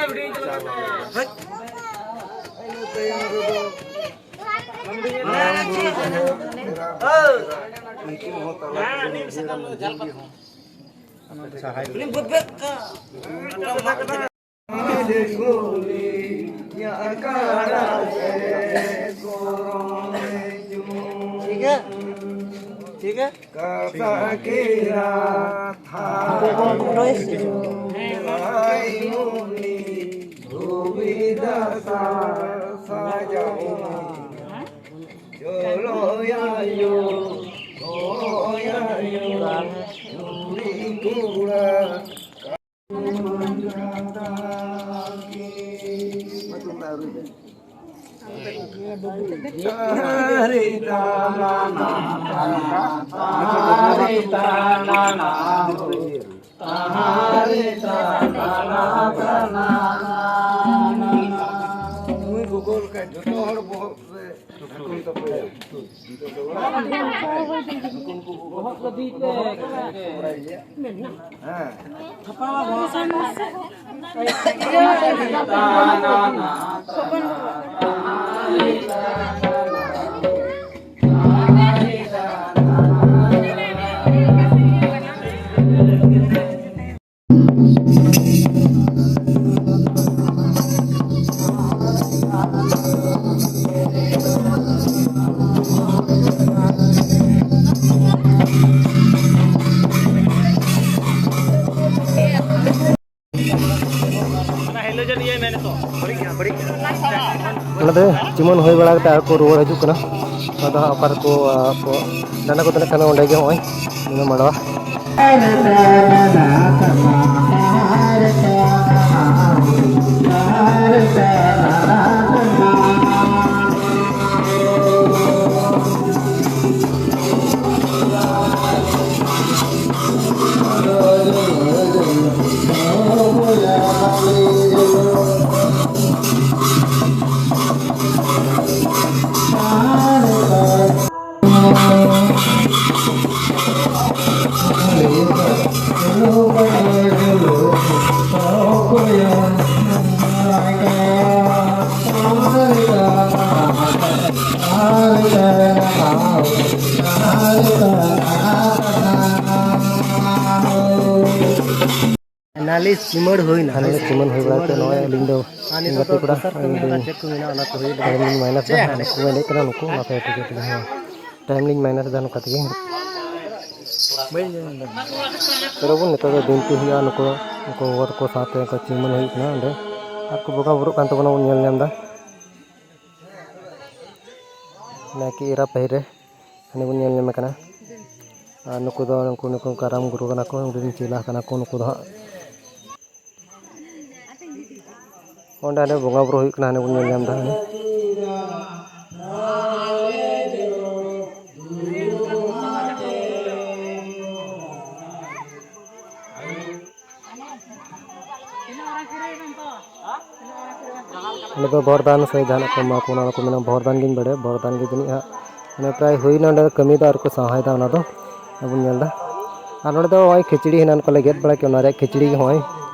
ᱤᱱᱟᱹ ᱛᱟᱭᱚᱢ ᱨᱮᱫᱚ ᱢᱟᱨᱟᱝ ᱵᱩᱨᱩ ᱡᱟᱦᱮᱨ ᱮᱨᱟ, ᱩᱱᱠᱤᱱ ᱦᱚᱸ ᱛᱟᱞᱟ ᱨᱮ ᱢᱟᱹᱡᱷᱤ ᱦᱚᱸ᱾ ᱴᱷᱤᱠ ᱦᱮ? ᱴᱷᱤᱠ ᱦᱮ? ᱠᱟᱛᱷᱟ ᱠᱮᱨᱟ ᱛᱷᱟᱭ ᱨᱟᱭᱢᱩᱱᱤ ᱫᱷᱩᱵᱤ ᱫᱟᱥᱟ ᱥᱟᱡᱟᱣ᱾ ᱪᱚᱞᱚ ᱭᱟᱭᱳ, ᱚ ᱭᱟᱭᱳ, ᱠᱩᱲᱤ ᱠᱚᱲᱟ᱾ ᱱᱩᱭ ᱜᱚᱜᱚ ᱞᱮᱠᱟ ᱡᱚᱛᱚ ᱦᱚᱲ ᱵᱚᱦᱚᱜ ᱨᱮ ᱰᱷᱟᱠᱚᱱ ᱛᱟᱯᱮ᱾ ᱦᱮᱸ᱾ ᱚᱱᱟᱛᱮ ᱡᱮᱢᱚᱱ ᱦᱩᱭ ᱵᱟᱲᱟ ᱠᱟᱛᱮ ᱟᱨ ᱠᱚ ᱨᱩᱣᱟᱹᱲ ᱦᱤᱡᱩᱜ ᱠᱟᱱᱟ᱾ ᱟᱫᱚ ᱦᱟᱸᱜ ᱚᱠᱟ ᱨᱮᱠᱚ, ᱟᱸ, ᱠᱚ ᱰᱟᱸᱰᱟ ᱠᱚ ᱛᱟᱦᱮᱱ ᱠᱷᱟᱱ ᱚᱸᱰᱮ ᱜᱮ ᱱᱚᱜᱼᱚᱭ ᱱᱤᱱᱟᱹᱜ ᱢᱟᱰᱣᱟ᱾ ᱱᱟᱞᱤᱥ ᱪᱤᱢᱟᱹᱲ ᱦᱩᱭᱱᱟ᱾ ᱦᱟᱱᱮ ᱪᱤᱢᱟᱹᱱ ᱦᱩᱭ ᱵᱟᱲᱟ ᱠᱟᱛᱮ ᱱᱚᱜᱼᱚᱭ ᱟᱹᱞᱤᱧ ᱫᱚ ᱟᱨ ᱱᱤᱛᱚᱜ ᱜᱟᱛᱮ ᱫᱚ ᱠᱚᱲᱟ, ᱫᱚᱥᱟᱨ ᱠᱟᱹᱢᱤ ᱟᱹᱞᱤᱧ ᱞᱮᱠᱟ ᱫᱚ ᱪᱮᱫ ᱠᱚ ᱢᱮᱱᱟᱜᱼᱟ, ᱚᱱᱟ ᱠᱚ ᱦᱩᱭ ᱞᱮᱱᱟ᱾ ᱴᱟᱭᱤᱢ ᱞᱤᱧ ᱢᱟᱭᱱᱟᱥ ᱮᱫᱟ, ᱪᱮᱫ? ᱦᱟᱱᱮ ᱠᱚ ᱮᱱᱮᱡ ᱠᱟᱱᱟ ᱱᱩᱠᱩ, ᱚᱱᱟ ᱠᱚ ᱴᱷᱤᱠ ᱜᱮᱭᱟ, ᱴᱷᱤᱠ ᱜᱮᱭᱟ, ᱦᱮᱸ᱾ ᱴᱟᱭᱤᱢ ᱞᱤᱧ ᱢᱟᱭᱱᱟᱥ ᱮᱫᱟ ᱱᱚᱝᱠᱟ ᱛᱮᱜᱮ᱾ ᱵᱟᱹᱧ ᱧᱮᱞ ᱧᱟᱢ ᱮᱫᱟ᱾ ᱪᱚᱞᱚ ᱵᱚᱱ, ᱱᱤᱛᱚᱜ ᱫᱚ ᱵᱤᱱᱛᱤ ᱦᱩᱭᱩᱜᱼᱟ, ᱱᱩᱠᱩ, ᱱᱩᱠᱩ ᱜᱚᱜᱚ ᱛᱟᱠᱚ ᱥᱟᱶᱛᱮ ᱱᱩᱠᱩ ᱪᱤᱢᱟᱹᱱ ᱦᱩᱭᱩᱜ ᱠᱟᱱᱟ ᱚᱸᱰᱮ᱾ ᱟᱨ ᱠᱚ ᱵᱚᱸᱜᱟ ᱵᱩᱨᱩᱜ ᱠᱟᱱ ᱛᱟᱵᱚᱱᱟ, ᱵᱚᱱ ᱧᱮᱞ ᱧᱟᱢ ᱮᱫᱟ᱾ ᱱᱟᱭᱠᱮ ᱮᱨᱟ ᱯᱟᱹᱦᱤᱨ ᱨᱮ ᱦᱟᱱᱮ ᱵᱚᱱ ᱧᱮᱞ ᱧᱟᱢᱮ ᱠᱟᱱᱟ᱾ ᱟᱨ ᱱᱩᱠᱩ ᱫᱚ, ᱱᱩᱠᱩ, ᱱᱩᱠᱩ ᱠᱟᱨᱟᱢ ᱜᱩᱨᱩ ᱠᱟᱱᱟ ᱠᱚ, ᱩᱱᱠᱩ ᱨᱮᱱ ᱪᱮᱞᱟ ᱠᱟᱱᱟ ᱠᱚ ᱱᱩᱠᱩ ᱫᱚ ᱦᱟᱸᱜ᱾ ᱚᱸᱰᱮ ᱦᱟᱱᱮ ᱵᱚᱸᱜᱟ ᱵᱩᱨᱩ ᱦᱩᱭᱩᱜ ᱠᱟᱱᱟ, ᱦᱟᱱᱮ ᱵᱚᱱ ᱧᱮᱞ ᱧᱟᱢ ᱮᱫᱟ ᱦᱟᱱᱮ᱾ ᱚᱸᱰᱮ ᱫᱚ ᱵᱚᱨᱫᱟᱱ ᱥᱮ ᱡᱟᱦᱟᱱᱟᱜ ᱠᱚ ᱮᱢᱟ ᱠᱚ, ᱚᱱᱟ ᱠᱚ ᱢᱮᱱᱟ ᱵᱚᱨᱫᱟᱱ ᱜᱤᱧ ᱵᱟᱲᱟᱭᱟ, ᱵᱚᱨᱫᱟᱱ ᱜᱮ ᱡᱟᱹᱱᱤᱡ ᱦᱟᱸᱜ᱾ ᱢᱟᱱᱮ ᱯᱨᱟᱭ ᱦᱩᱭᱱᱟ ᱚᱸᱰᱮ ᱫᱚ ᱠᱟᱹᱢᱤ ᱫᱚ, ᱟᱨ ᱠᱚ ᱥᱟᱶᱦᱟᱭᱮᱫᱟ ᱚᱱᱟ ᱫᱚ, ᱵᱚᱱ ᱧᱮᱞ ᱮᱫᱟ᱾ ᱟᱨ ᱱᱚᱸᱰᱮ ᱫᱚ ᱱᱚᱜᱼᱚᱭ ᱠᱷᱤᱪᱲᱤ ᱦᱮᱱᱟᱜ ᱠᱚ ᱞᱟᱹᱜᱤᱫ ᱵᱟᱲᱟ ᱠᱮᱫ, ᱚᱱᱟ ᱨᱮᱭᱟᱜ ᱠᱷᱤᱪᱲᱤ ᱜᱮ ᱱᱚᱜᱼᱚᱭ᱾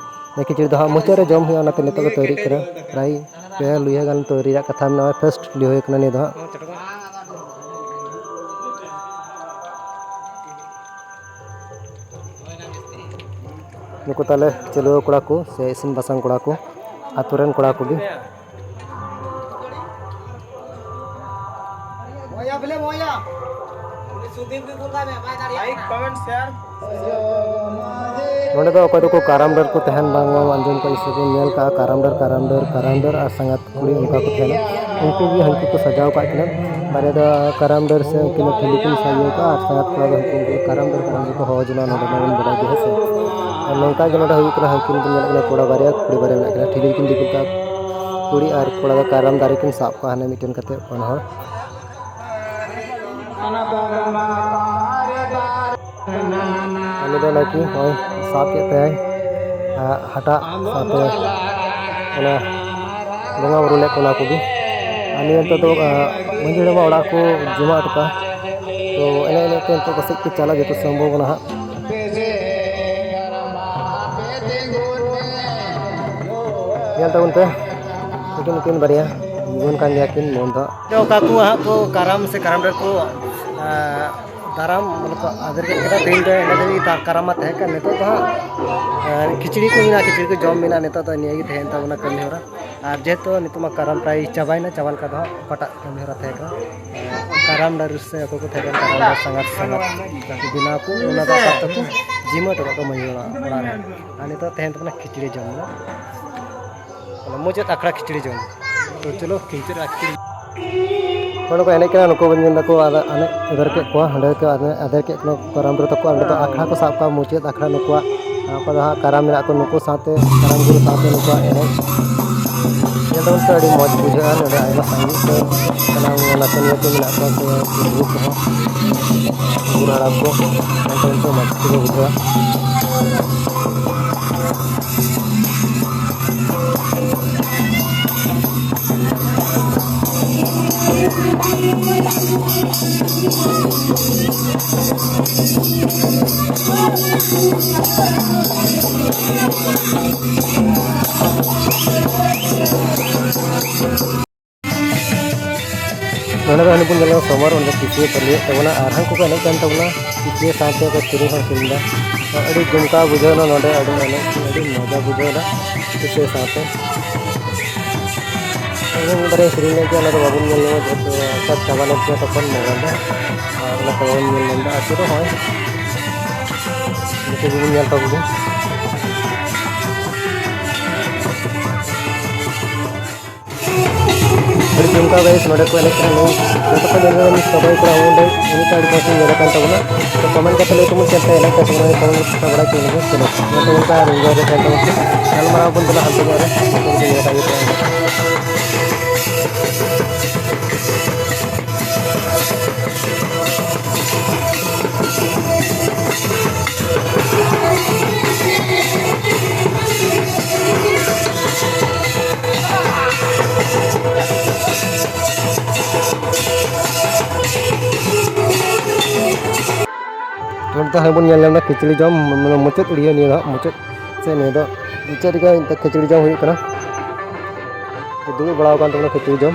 ᱱᱤᱭᱟᱹ ᱠᱷᱤᱪᱲᱤ ᱫᱚ ᱦᱟᱸᱜ ᱢᱩᱪᱟᱹᱫ ᱨᱮ ᱡᱚᱢ ᱦᱩᱭᱩᱜᱼᱟ, ᱚᱱᱟᱛᱮ ᱱᱤᱛᱚᱜ ᱫᱚ ᱛᱳᱭᱨᱤᱜ ᱠᱟᱱᱟ᱾ ᱯᱨᱟᱭ ᱯᱮ ᱞᱩᱭᱦᱟᱹ ᱜᱟᱱ ᱛᱳᱭᱨᱤ ᱨᱮᱭᱟᱜ ᱠᱟᱛᱷᱟ ᱢᱮᱱᱟᱜᱼᱟ, ᱯᱷᱟᱥᱴ ᱞᱩᱭᱦᱟᱹ ᱠᱟᱱᱟ ᱱᱤᱭᱟᱹ ᱫᱚ ᱦᱟᱸᱜ᱾ ᱱᱩᱠᱩ ᱛᱟᱞᱮ ᱪᱟᱹᱞᱩᱣᱟᱹ ᱠᱚᱲᱟ ᱠᱚ ᱥᱮ ᱤᱥᱤᱱ ᱵᱟᱥᱟᱝ ᱠᱚᱲᱟ ᱠᱚ, ᱟᱛᱳ ᱨᱮᱱ ᱠᱚᱲᱟ ᱠᱚᱜᱮ᱾ ᱱᱚᱰᱮ ᱫᱚ ᱚᱠᱚᱭ ᱫᱚᱠᱚ ᱠᱟᱨᱟᱢ ᱰᱟᱹᱨ ᱠᱚ ᱛᱟᱦᱮᱱ, ᱵᱟᱝ ᱵᱟᱝ ᱟᱸᱡᱚᱢ ᱠᱟᱜ ᱥᱮ ᱵᱚᱱ ᱧᱮᱞ ᱠᱟᱜᱼᱟ, ᱠᱟᱨᱟᱢ ᱰᱟᱹᱨ, ᱠᱟᱨᱟᱢ ᱰᱟᱹᱨ, ᱠᱟᱨᱟᱢ ᱰᱟᱹᱨ ᱟᱨ ᱥᱟᱸᱜᱟᱛ ᱠᱩᱲᱤ ᱚᱱᱠᱟ ᱠᱚ ᱛᱟᱦᱮᱱᱟ᱾ ᱩᱱᱠᱩ ᱜᱮ ᱦᱟᱹᱱᱠᱩ ᱠᱚ ᱥᱟᱡᱟᱣ ᱠᱟᱜ ᱠᱤᱱᱟ᱾ ᱵᱟᱨᱭᱟ ᱫᱚ ᱠᱟᱨᱟᱢ ᱰᱟᱹᱨ ᱥᱮ ᱩᱱᱠᱤᱱ ᱫᱚ ᱴᱷᱤᱞᱤ ᱠᱤᱱ ᱥᱟᱵ ᱤᱭᱟᱹ ᱠᱟᱜᱼᱟ ᱟᱨ ᱥᱟᱸᱜᱟᱛ ᱠᱚᱲᱟ ᱫᱚ ᱩᱱᱠᱩ ᱩᱱᱠᱩ ᱫᱚ ᱠᱟᱨᱟᱢ ᱰᱟᱹᱨ ᱠᱟᱨᱟᱢ ᱰᱟᱹᱨ ᱠᱚ ᱦᱚᱦᱚ ᱡᱚᱱᱟ, ᱱᱚᱰᱮ ᱢᱟ ᱵᱚᱱ ᱵᱟᱰᱟᱭ ᱜᱮ, ᱦᱮᱸ ᱥᱮ? ᱟᱨ ᱱᱚᱝᱠᱟ ᱜᱮ ᱱᱚᱰᱮ ᱦᱩᱭᱩᱜ ᱠᱟᱱᱟ, ᱦᱟᱹᱱᱠᱤᱱ ᱵᱚᱱ ᱧᱮᱞᱮᱫ ᱠᱤᱱᱟ ᱠᱚᱲᱟ ᱵᱟᱨᱭᱟ, ᱠᱩᱲᱤ ᱵᱟᱨᱭᱟ ᱢᱮᱱᱟᱜ ᱠᱤᱱᱟ, ᱴᱷᱤᱞᱤ ᱠᱤᱱ ᱫᱤᱯᱤᱞ ᱠᱟᱜᱼᱟ᱾ ᱠᱩᱲᱤ ᱟᱨ ᱠᱚᱲᱟ ᱫᱚ ᱠᱟᱨᱟᱢ ᱫᱟᱨᱮ ᱠᱤᱱ ᱥᱟᱵ ᱠᱟᱜᱼᱟ, ᱦᱟᱱᱮ ᱢᱤᱫᱴᱮᱱ ᱠᱟᱛᱮ ᱵᱟᱱᱟ ᱦᱚᱲ᱾ ᱩᱱᱤ ᱫᱚ ᱱᱟᱭᱠᱮ ᱱᱚᱜᱼᱚᱭ ᱥᱟᱵ ᱠᱮᱫ ᱛᱟᱭᱟᱭ, ᱟᱨ ᱦᱟᱴᱟᱜ ᱥᱟᱶᱛᱮ ᱚᱱᱟ ᱵᱚᱸᱜᱟ ᱵᱩᱨᱩ ᱞᱮᱫ ᱠᱚ, ᱚᱱᱟ ᱠᱚᱜᱮ᱾ ᱟᱨ ᱱᱤᱭᱟᱹ ᱱᱤᱛᱚᱜ ᱫᱚ, ᱟᱨ, ᱢᱟᱹᱡᱷᱤ ᱦᱟᱲᱟᱢᱟᱜ ᱚᱲᱟᱜ ᱠᱚ ᱡᱚᱢᱟ ᱦᱚᱴᱚ ᱠᱟᱜᱼᱟ᱾ ᱛᱚ, ᱮᱱᱮᱡ ᱮᱱᱮᱡ ᱛᱮ ᱱᱤᱛᱚᱜ ᱯᱟᱥᱮᱡ ᱠᱚ ᱪᱟᱞᱟᱜ, ᱡᱚᱛᱚ ᱥᱚᱢᱵᱷᱚᱵᱚᱱᱟ ᱦᱟᱸᱜ᱾ ᱧᱮᱞ ᱛᱟᱵᱚᱱ ᱯᱮ, ᱱᱩᱠᱤᱱ, ᱱᱩᱠᱤᱱ ᱵᱟᱨᱭᱟ ᱡᱩᱣᱟᱹᱱ ᱠᱟᱱ ᱜᱮᱭᱟ ᱠᱤᱱ ᱢᱮᱱ ᱫᱚ᱾ ᱚᱠᱟ ᱠᱚ ᱦᱟᱸᱜ ᱠᱚ ᱠᱟᱨᱟᱢ ᱥᱮ ᱠᱟᱨᱟᱢ ᱨᱮᱠᱚ, ᱟᱸ, ᱠᱟᱨᱟᱢ ᱢᱟᱱᱮ ᱠᱚ ᱟᱫᱮᱨ ᱠᱮᱫ ᱠᱟᱱᱟ, ᱛᱮᱦᱮᱧ ᱫᱚ ᱮᱱᱮᱡ ᱞᱟᱹᱜᱤᱫ ᱛᱟᱨ ᱠᱟᱨᱟᱢ ᱢᱟ ᱛᱟᱦᱮᱸ ᱠᱟᱱ, ᱱᱤᱛᱚᱜ ᱫᱚ ᱦᱟᱸᱜ, ᱮᱸ, ᱠᱷᱤᱪᱲᱤ ᱠᱚ ᱢᱮᱱᱟᱜᱼᱟ, ᱠᱷᱤᱪᱲᱤ ᱠᱚ ᱡᱚᱢ ᱢᱮᱱᱟᱜᱼᱟ, ᱱᱤᱛᱚᱜ ᱫᱚ ᱱᱤᱭᱟᱹ ᱜᱮ ᱛᱟᱦᱮᱸᱭᱮᱱ ᱛᱟᱵᱚᱱᱟ ᱠᱟᱹᱢᱤ ᱦᱚᱨᱟ᱾ ᱟᱨ ᱡᱮᱦᱮᱛᱩ ᱱᱤᱛᱚᱜ ᱢᱟ ᱠᱟᱨᱟᱢ ᱯᱨᱟᱭ ᱪᱟᱵᱟᱭᱮᱱᱟ, ᱪᱟᱵᱟ ᱞᱮᱠᱟ ᱫᱚ ᱦᱟᱸᱜ ᱚᱠᱟᱴᱟᱜ ᱠᱟᱹᱢᱤ ᱦᱚᱨᱟ ᱛᱟᱦᱮᱸ ᱠᱟᱱᱟ, ᱮᱸ, ᱠᱟᱨᱟᱢ ᱰᱟᱹᱨ ᱥᱮ ᱚᱠᱚᱭ ᱠᱚ ᱛᱟᱦᱮᱸ ᱠᱟᱱᱟ ᱠᱟᱨᱟᱢ ᱰᱟᱹᱨ ᱥᱟᱸᱜᱟᱛ ᱥᱟᱸᱜᱟᱛ ᱵᱮᱱᱟᱣ ᱠᱚ, ᱚᱱᱟ ᱫᱚ ᱟᱯᱟᱛᱚᱛᱚ ᱠᱚ ᱡᱤᱢᱟᱹ ᱦᱚᱴᱚ ᱠᱟᱜ ᱠᱚ ᱢᱟᱹᱡᱷᱤ ᱚᱲᱟᱜ, ᱚᱲᱟᱜ ᱨᱮ᱾ ᱟᱨ ᱱᱤᱛᱚᱜ ᱛᱟᱦᱮᱸᱭᱮᱱ ᱛᱟᱵᱚᱱᱟ ᱠᱷᱤᱪᱲᱤ ᱡᱚᱢ ᱨᱮᱱᱟᱜ᱾ ᱢᱩᱪᱟᱹᱫ ᱟᱠᱷᱲᱟ ᱠᱷᱤᱪᱲᱤ ᱡᱚᱢ᱾ ᱛᱚ ᱪᱚᱞᱚ ᱠᱷᱤᱪᱲᱤ ᱟᱠᱷᱲᱟ᱾ ᱱᱚᱰᱮ ᱠᱚ ᱮᱱᱮᱡ ᱠᱟᱱᱟ, ᱱᱩᱠᱩ ᱵᱚᱱ ᱧᱮᱞ ᱫᱟᱠᱚ ᱟᱨ ᱮᱱᱮᱡ ᱮᱵᱮᱨ ᱠᱮᱫ ᱠᱚᱣᱟ, ᱦᱟᱸᱰᱮ ᱠᱚ ᱟᱫᱮᱨ ᱠᱮᱫ ᱠᱚᱣᱟ ᱠᱟᱨᱟᱢ ᱨᱮ ᱛᱟᱠᱚ, ᱟᱨ ᱱᱚᱰᱮ ᱫᱚ ᱟᱠᱷᱲᱟ ᱠᱚ ᱥᱟᱵ ᱠᱟᱜᱼᱟ, ᱢᱩᱪᱟᱹᱫ ᱟᱠᱷᱲᱟ ᱱᱩᱠᱩᱣᱟᱜ, ᱚᱠᱟ ᱫᱚ ᱦᱟᱸᱜ ᱠᱟᱨᱟᱢ ᱢᱮᱱᱟᱜ ᱠᱚ ᱱᱩᱠᱩ ᱥᱟᱶᱛᱮ ᱠᱟᱨᱟᱢ ᱜᱩᱨᱩ ᱥᱟᱶᱛᱮ ᱱᱩᱠᱩᱣᱟᱜ ᱮᱱᱮᱡ ᱧᱮᱞ ᱛᱟᱵᱚᱱ ᱯᱮ, ᱟᱹᱰᱤ ᱢᱚᱡᱽ ᱵᱩᱡᱷᱟᱹᱜᱼᱟ᱾ ᱱᱚᱰᱮ ᱟᱭᱢᱟ ᱥᱟᱸᱜᱮ ᱠᱚ ᱥᱟᱱᱟᱢ ᱱᱟᱪᱚᱱᱤᱭᱟᱹ ᱠᱚ ᱢᱮᱱᱟᱜ ᱠᱚᱣᱟ, ᱥᱮ ᱜᱩᱨᱩ ᱠᱚᱦᱚᱸ, ᱜᱩᱨᱩ ᱦᱟᱲᱟᱢ ᱠᱚ, ᱧᱮᱞ ᱛᱟᱵᱚᱱ ᱯᱮ, ᱢᱚᱡᱽ ᱠᱚ ᱵᱩᱡᱷᱟᱹᱣᱟ᱾ ᱱᱚᱰᱮ ᱫᱚ ᱦᱟᱹᱱᱤ ᱵᱚᱱ ᱧᱮᱞ ᱧᱟᱢᱟ ᱥᱚᱢᱚᱨ, ᱚᱸᱰᱮ ᱠᱤᱥᱤᱭᱟᱹ ᱠᱚ ᱞᱟᱹᱭᱮᱫ ᱛᱟᱵᱚᱱᱟ, ᱟᱨ ᱦᱟᱱᱠᱩ ᱠᱚ ᱮᱱᱮᱡ ᱠᱟᱱ ᱛᱟᱵᱚᱱᱟ, ᱠᱤᱥᱤᱭᱟᱹ ᱥᱟᱶᱛᱮ ᱠᱚ ᱥᱮᱨᱮᱧ ᱦᱚᱸ ᱥᱮᱨᱮᱧ ᱮᱫᱟ᱾ ᱟᱹᱰᱤ ᱡᱚᱢᱠᱟᱣ ᱵᱩᱡᱷᱟᱹᱣ ᱮᱱᱟ ᱱᱚᱰᱮ, ᱟᱹᱰᱤ ᱮᱱᱮᱡ, ᱟᱹᱰᱤ ᱢᱚᱡᱟ ᱵᱩᱡᱷᱟᱹᱣ ᱮᱱᱟ ᱠᱤᱥᱤᱭᱟᱹ ᱥᱟᱶᱛᱮ᱾ ᱤᱧ ᱢᱤᱫ ᱵᱟᱨᱭᱟᱧ ᱥᱮᱨᱮᱧ ᱞᱮᱫ ᱜᱮᱭᱟ, ᱚᱱᱟ ᱫᱚ ᱵᱟᱵᱚᱱ ᱧᱮᱞ ᱧᱟᱢᱟ, ᱡᱮᱦᱮᱛᱩ ᱚᱠᱟ ᱪᱟᱵᱟ ᱞᱮᱱ ᱛᱤᱧᱟ ᱛᱚᱠᱷᱚᱱ ᱢᱳᱵᱟᱭᱤᱞ ᱨᱮ, ᱟᱨ ᱚᱱᱟᱛᱮ ᱵᱟᱵᱚᱱ ᱧᱮᱞ ᱧᱟᱢ ᱮᱫᱟ᱾ ᱟᱨ ᱱᱤᱛᱚᱜ ᱫᱚ ᱦᱚᱸᱜᱼᱚᱭ ᱱᱩᱠᱩ ᱜᱮᱵᱚᱱ ᱧᱮᱞ ᱛᱟᱠᱚ ᱜᱮ᱾ ᱟᱹᱰᱤ ᱪᱚᱢᱠᱟᱣ guys, ᱱᱚᱰᱮ ᱠᱚ ᱮᱱᱮᱡ ᱠᱟᱱᱟ᱾ ᱱᱩᱭ ᱡᱚᱛᱚ ᱠᱷᱚᱱ ᱧᱮᱞ ᱧᱟᱢ ᱥᱚᱵᱟᱭ ᱠᱚᱲᱟ ᱦᱚᱸ ᱚᱸᱰᱮ ᱩᱱᱤ ᱟᱹᱰᱤ ᱢᱚᱡᱽ ᱧᱮᱞ ᱟᱠᱟᱱ ᱛᱟᱵᱚᱱᱟ᱾ ᱛᱚ comment ᱠᱟᱛᱮ ᱞᱟᱹᱭ ᱛᱟᱵᱚᱱ ᱪᱮᱫ ᱞᱮᱠᱟ ᱮᱱᱮᱡ ᱠᱟᱱ ᱛᱟᱵᱚᱱᱟ, comment ᱠᱟᱛᱮ ᱵᱟᱲᱟᱭ ᱦᱚᱪᱚ ᱞᱟᱹᱜᱤᱫ᱾ ᱪᱚᱞᱚ, ᱱᱚᱰᱮ ᱚᱱᱠᱟ enjoy ᱨᱮ ᱛᱟᱦᱮᱱ ᱛᱟᱵᱚᱱ ᱯᱮ᱾ ᱜᱟᱞᱢᱟᱨᱟᱣ ᱵᱚᱱ ᱪᱟᱞᱟᱜᱼᱟ ᱦᱟᱱᱛᱮ ᱧᱚᱜ ᱨᱮ, ᱚᱱᱛᱮ ᱨᱮ ᱧᱮᱞ ᱟᱠᱟᱫ ᱜᱮ ᱛᱟᱦᱮᱱᱟ᱾ ᱱᱚᱱᱛᱮ ᱦᱟᱸᱜ ᱵᱚᱱ ᱧᱮᱞ ᱧᱟᱢ ᱮᱫᱟ ᱠᱷᱤᱪᱲᱤ ᱡᱚᱢ, ᱢᱟᱱᱮ ᱢᱩᱪᱟᱹᱫ ᱟᱹᱲᱭᱟᱹ ᱱᱤᱭᱟᱹ ᱫᱚ ᱦᱟᱸᱜ, ᱢᱩᱪᱟᱹᱫ ᱥᱮ ᱱᱤᱭᱟᱹ ᱫᱚ ᱢᱩᱪᱟᱹᱫ ᱨᱮᱜᱮ ᱱᱤᱛᱚᱜ ᱠᱷᱤᱪᱲᱤ ᱡᱚᱢ ᱦᱩᱭᱩᱜ ᱠᱟᱱᱟ᱾ ᱫᱩᱲᱩᱵ ᱵᱟᱲᱟ ᱟᱠᱟᱱ ᱛᱟᱵᱚᱱᱟ ᱠᱷᱤᱪᱲᱤ ᱡᱚᱢ᱾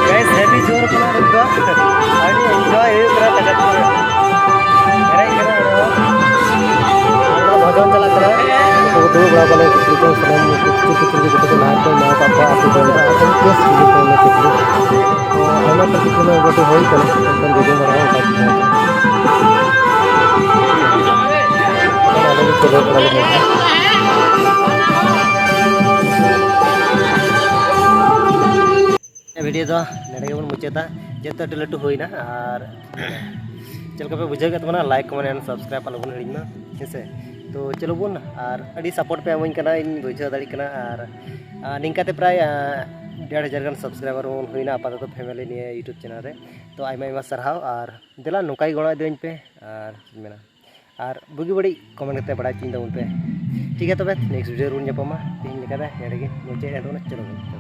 Guys, heavy ᱡᱳᱨ ᱠᱟᱱᱟ ᱮᱠᱫᱚᱢ᱾ ᱵᱟᱞᱮ ᱠᱤᱪᱨᱤᱡ ᱠᱚ ᱥᱟᱱᱟᱢ ᱠᱤᱪᱨᱤᱡ ᱠᱤᱪᱨᱤᱡ ᱡᱚᱛᱚ ᱠᱚ ᱞᱟᱦᱟ ᱠᱚ ᱮᱢᱟ ᱠᱟᱜ ᱠᱚᱣᱟ ᱟᱹᱛᱩ ᱫᱚᱞ ᱫᱚ᱾ ᱟᱫᱚ ᱵᱮᱥ ᱵᱩᱡᱷᱟᱹᱜ ᱠᱟᱱᱟ ᱠᱤᱪᱨᱤᱡ᱾ ᱛᱚ ᱟᱭᱢᱟ ᱠᱤᱪᱨᱤᱡ ᱠᱚ ᱵᱟᱹᱴᱤ ᱦᱩᱭ ᱠᱟᱱᱟ, ᱢᱮᱱᱠᱷᱟᱱ ᱡᱚᱡᱚ ᱢᱟᱨᱟ ᱦᱚᱸ ᱚᱱᱠᱟ ᱜᱮ ᱛᱟᱦᱮᱸ ᱠᱟᱱᱟ᱾ ᱟᱫᱚ ᱟᱞᱮ ᱜᱮ ᱪᱚᱞᱚ ᱠᱚᱲᱟ ᱞᱮ ᱢᱮᱱᱫᱟ᱾ ᱵᱷᱤᱰᱤᱭᱳ ᱫᱚ ᱱᱚᱰᱮ ᱜᱮᱵᱚᱱ ᱢᱩᱪᱟᱹᱫᱟ᱾ ᱡᱮᱦᱮᱛᱩ ᱟᱹᱰᱤ ᱞᱟᱹᱴᱩ ᱦᱩᱭᱱᱟ, ᱟᱨ ᱪᱮᱫ ᱞᱮᱠᱟ ᱯᱮ ᱵᱩᱡᱷᱟᱹᱣ ᱠᱮᱫ ᱛᱟᱵᱚᱱᱟ, like, comment and subscribe ᱟᱞᱚᱵᱚᱱ ᱦᱤᱲᱤᱧ ᱢᱟ, ᱦᱮᱸ ᱥᱮ᱾ ᱛᱚ ᱪᱚᱞᱚ ᱵᱚᱱ, ᱟᱨ ᱟᱹᱰᱤ support ᱯᱮ ᱮᱢᱟᱹᱧ ᱠᱟᱱᱟ, ᱤᱧ ᱵᱩᱡᱷᱟᱹᱣ ᱫᱟᱲᱮᱭᱟᱜ ᱠᱟᱱᱟ᱾ ᱟᱨ, ᱟᱨ ᱱᱤᱝᱠᱟᱛᱮ ᱯᱨᱟᱭ, ᱟᱨ, ᱰᱮᱲ ᱦᱟᱡᱟᱨ ᱜᱟᱱ subscriber ᱵᱚᱱ ᱦᱩᱭᱱᱟ ᱟᱯᱟᱛᱚᱛᱚ family ᱱᱤᱭᱟᱹ YouTube channel ᱨᱮ᱾ ᱛᱚ ᱟᱭᱢᱟ ᱟᱭᱢᱟ ᱥᱟᱨᱦᱟᱣ, ᱟᱨ ᱫᱮᱞᱟ ᱱᱚᱝᱠᱟ ᱜᱮ ᱜᱚᱲᱚ ᱤᱫᱤᱧ ᱯᱮ, ᱟᱨ ᱪᱮᱫ ᱤᱧ ᱢᱮᱱᱟ, ᱟᱨ ᱵᱩᱜᱤ ᱵᱟᱹᱲᱤᱡ comment ᱠᱟᱛᱮ ᱵᱟᱲᱟᱭ ᱦᱚᱪᱚᱧ ᱛᱟᱵᱚᱱ ᱯᱮ᱾ ᱴᱷᱤᱠ ᱜᱮᱭᱟ, ᱛᱚᱵᱮ next video ᱨᱮᱵᱚᱱ ᱧᱟᱯᱟᱢᱟ᱾ ᱛᱮᱦᱮᱧ ᱞᱮᱠᱟ ᱫᱚ ᱱᱚᱰᱮ ᱜᱮ ᱢᱩᱪᱟᱹᱫ ᱮᱫ ᱛᱟᱵᱚᱱᱟ᱾ ᱪᱚᱞᱚ ᱵᱚᱱ᱾